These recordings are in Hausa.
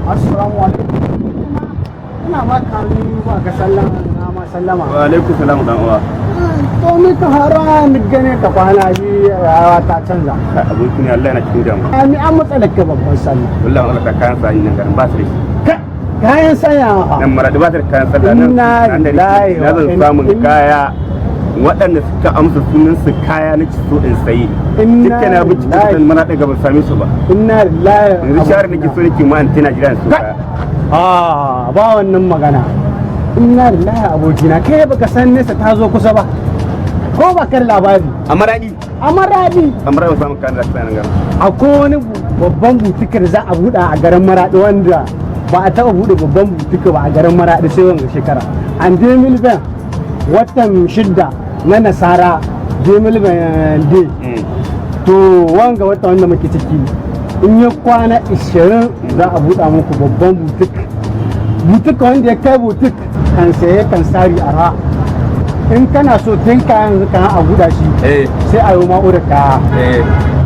Assalamu alaikum. Ina ma kami ba ka sallama na ma sallama. Wa alaikum salam, dan uwa. To, mi ka hara ni gane ka kwana biyu, rayuwa ta canza. Kai, aboki ne, Allah yana cikin damuwa. Ami an matsalar ka babban sallah? Wallahi Allah ta kayan sa nan garin ba su da shi. Kayan sanya fa? Nan Maradi ba su da kayan sallah nan. Inna Nan da lillahi na wa zan inna samun kaya waɗanda suka amsa sunan su kaya na ci so in sayi. Inna Dukkan na bincika lillahi. kusan Maradi ga ban same su ba. Inna lillahi. Yanzu shawara nake so nake ma in tana jira su kaya. Ah, ba wannan magana. Inna lillahi, abokina, kai baka san nesa ta zo kusa ba. Ko ba kan labari? A Maradi? A Maradi. A Maradi ba samun kayan da su nan garin. Akwai wani babban butikar za a buɗe a garin Maraɗi wanda ba a taɓa buɗe babban butika ba a garin Maraɗi sai wanga shekara. An 2020, watan shidda na nasara 2020. To, wanga wata wanda muke ciki, in ya kwana 20 za a buɗa muku babban butik, butik wanda ya kai butik kan saye kan sari arha. In kana so tun kayan yanzu kan a buɗa shi, sai a yi ma'urar kaya.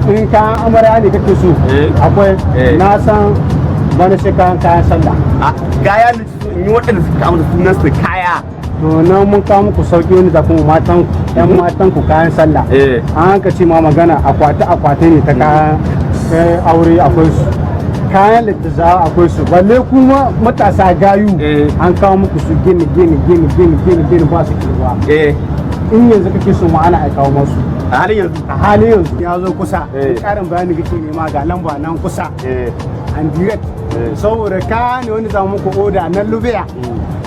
In kayan amarya ne kake so, akwai. Na san bana sai kayan sallah. A kaya na ci so in yi waɗanda suka amsa sunan su kaya. To, nan mun kawo muku sauki wanda za ku matan yan matan ku kayan sallah. An ka ce ma magana akwati akwati ne ta kayan aure, akwai su. Kayan littaza akwai su, balle kuma matasa gayu. An kawo muku su gini gini gini gini gini gini, ba su kirwa. In yanzu kake so ma ana aikawo masu. A halin yanzu? A halin yanzu ya zo kusa. Karin bayani kake nema, ga lamba nan kusa and direct. Saboda kaya ne wanda za muku oda na lubiya.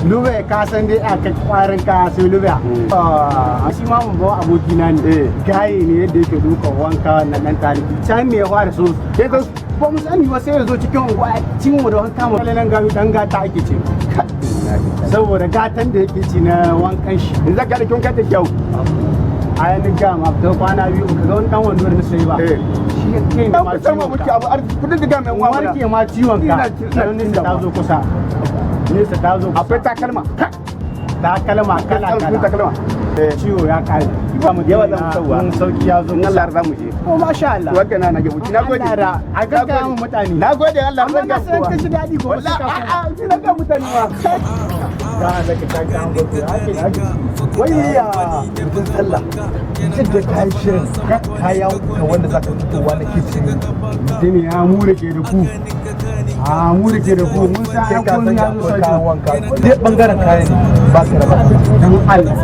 Lubiya, ka san dai aka kwarin kaya sai lubiya. Ah, shi ma mun bawa abokina ne. Gaye ne yadda yake duka wanka na dan taliki can ne ya fara so. Sai ka Ba mu sani ba, sai ya zo cikin unguwa cin mu da wanka mu nan gayu dan gata ake ce, saboda gatan da yake ci na wankan shi. In zaka da kyau ta kyau. A yanin ga ma ta kwana biyu ka ga wani dan wando da na sayi ba. Shi ya kai Dan ma ku san ciwon muke ka. abu arziki kudin da ga mai uwa muna. Warke ma ciwon ka. Ina Don nesa ta zo kusa, nesa ta zo kusa. Akwai takalma? Takalma kala kala. Takalma. Ciwo ya kare. Yawa za mu sauwa. Mun sauki ya zo. In Allah za mu je. Ko masha Allah. Wanda na nage buci. Na gode. Allah da a gaggaya mu mutane. Na gode, Allah Amma zan na ga san kowa. ka ji daɗi gobe sai Wallahi ka a'a, ni na ga mutane ma. Ga da ka ta an gobe ake ake. Wai ya bikin sallah jin da kayan shirin kayan ka wanda zaka fitowa na kicin? Mutum ya mu da ke da ku, a mu da ke da ku mun san Kai an ka kun san ya zo akwai sauki. kayan wanka dai, bangaren kayan ba ka raba. Dan Allah.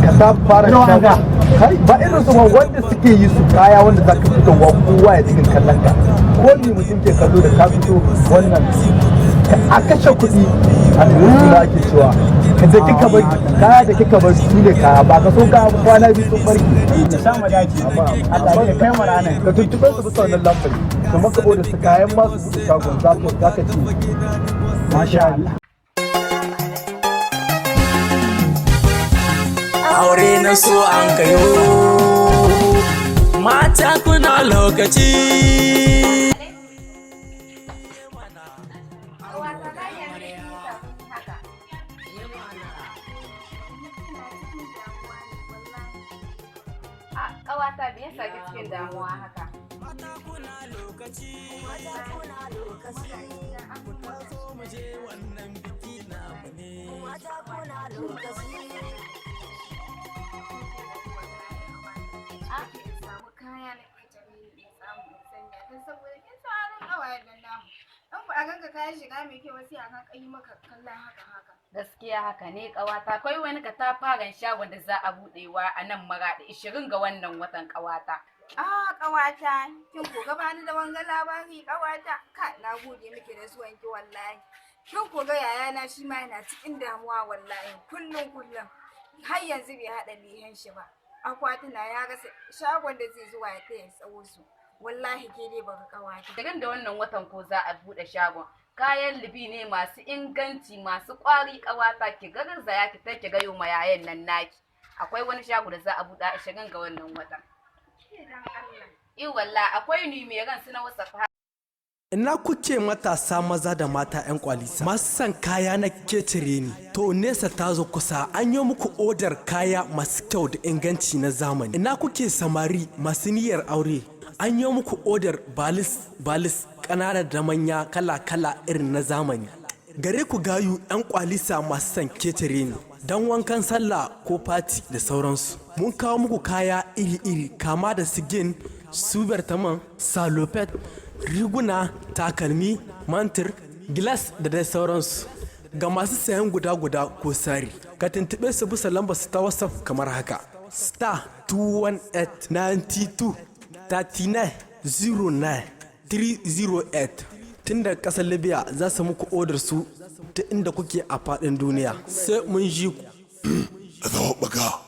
Ka ta fara Irin wanga. Kai, ba irin su ba, wanda suke yi su kaya wanda zaka fitowa kowa ya cikin kallon ka, ko ni mutum ke kallo da ka fito wannan a kashe kuɗi a cikin suna ake cewa ka da kika bar kaya da kika bar su ne kaya ba ka so ka kwana biyu sun barke. Ya sa mu dace, Allah ya kai mu ranar. Ka tuntuɓe su bisa wannan lambar su maka da su kayan masu buɗe shagon za ka ci. Masha Allah. Aure na so an kayo, mata kuna lokaci. Ƙawata, lafiya ne kin yi tagumi haka? Ina cikin damuwa ne wallahi. A ƙawata, me yasa ki cikin damuwa haka? Mata kuna lokaci. Wata shida an wata Zo mu je, wannan biki namu ne. Wallahi ƙawata. In samu kaya na ƙetare in samu in sanya don saboda kin san halin ƙawayen nan namu. In ba a ganka kayan shiga mai kyau ba, sai a kan yi maka kallon haka haka. Gaskiya haka ne, ƙawata. Akwai wani katafaren shagon da za a buɗewa a nan Maraɗi 20 ga wannan watan, ƙawata. Ah, ƙawata, kin ko ga bani da wanga labari, ƙawata. Ka na gode miki da zuwan ki wallahi. Kin ko ga yayana shi ma yana cikin damuwa wallahi, kullum kullum. Har yanzu bai haɗa lihen shi ba. Akwatuna ya rasa shagon da zai zuwa ya taya tsawo su. Wallahi ke dai baka, ƙawata. 20 da wannan watan ko za a buɗe shagon. Kayan libi ne masu inganci, masu ƙwari, ƙawata, ki garzaya ki ta ki gayo ma yayan nan naki. Akwai wani shago da za a buɗe 20 ga wannan watan. Ke dan Allah. I wallah akwai numeran su na WhatsApp. Ina kuke matasa maza da mata 'yan kwalisa masu son kaya na ketare ni? To, nesa ta zo kusa, an yi muku odar kaya masu kyau da inganci na zamani. Ina kuke samari masu niyyar aure? An yi muku odar balis balis, ƙanana da manya, kala kala, irin na zamani. Gare ku gayu 'yan kwalisa masu son ketare ni don wankan sallah ko fati da sauransu, mun kawo muku kaya iri-iri, kama da sigin, subertaman, salopet, riguna, takalmi, mantir, gilas da dai sauransu. Ga masu sayan guda-guda ko sari, ka tuntuɓe su bisa lambar su ta WhatsApp kamar haka: *218 92 39 09 308. Tun daga ƙasar Libya za su muku odar su ta inda kuke a faɗin duniya. Sai mun ji ku. Zaɓaɓɓaka.